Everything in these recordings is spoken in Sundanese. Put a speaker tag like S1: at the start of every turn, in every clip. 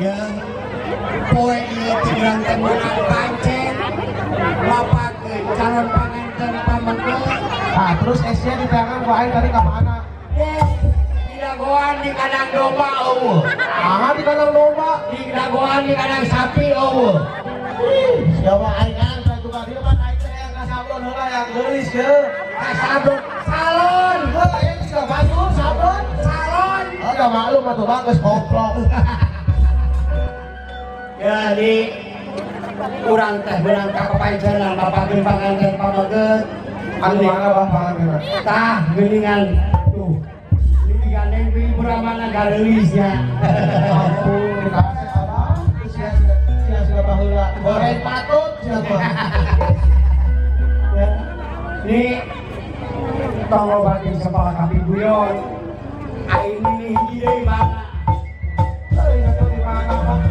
S1: Ya, poe ieu teh urang teh meunang pancen mapakeun calon panganten pameget.
S2: Ah, terus esnya diteangan ku aing tadi ka mana?
S1: Di dagoan di kandang domba eueuh.
S2: Ah, di kandang domba,
S1: di dagoan di kandang sapi eueuh.
S2: Siapa aing kan juga di depan aing teh yang kasablon heula yang geulis ye.
S1: Kasablon salon.
S2: Heuh, aing geus baju sablon.
S1: Salon.
S2: Oh, da maklum atuh Bang geus koplok.
S1: Jadi urang teh beunang ka papancenan bapakeun panganten pameget.
S2: Anu mana bah panganten?
S1: Tah geuningan tuh. Ini digandeng ku ibu ramana gareulisnya.
S2: Ampun, kasih abah, sia sia sia baheula. Goreng patut sia mah.
S1: Ya. Ini tong loba di sekolah kami guyon. Aing ini hiji deui mana?
S2: Euy, atuh di mana Bang?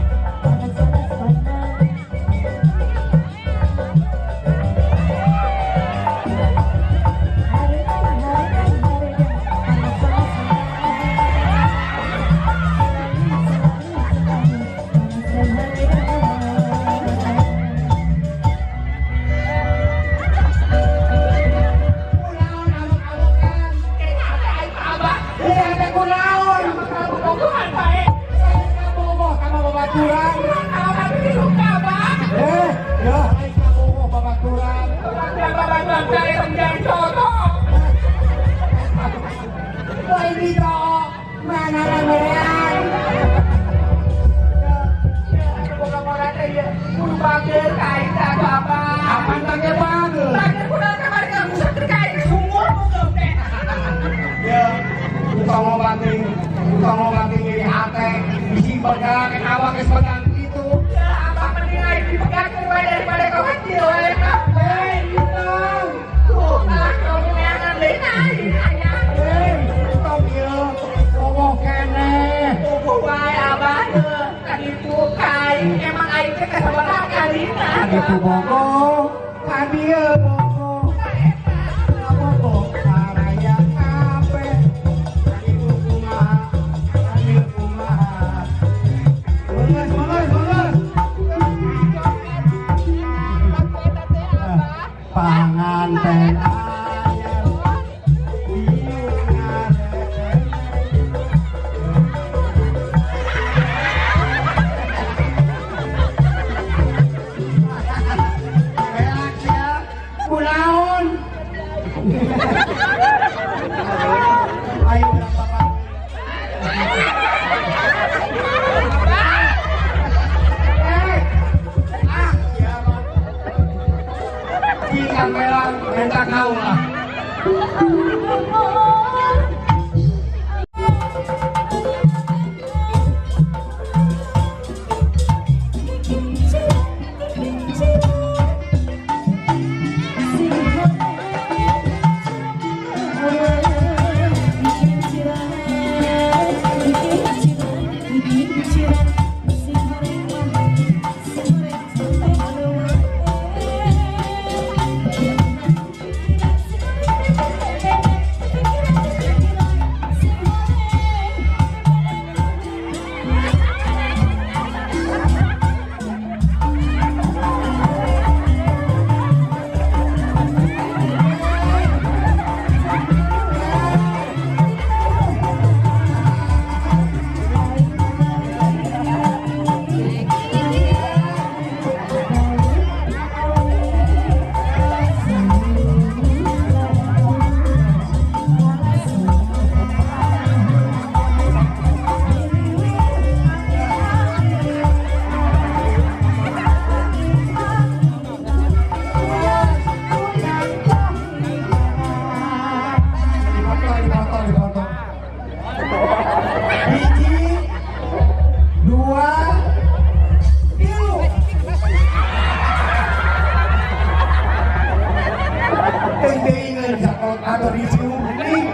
S1: Atau dicium.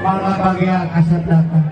S1: Mangga bagia kasep datang.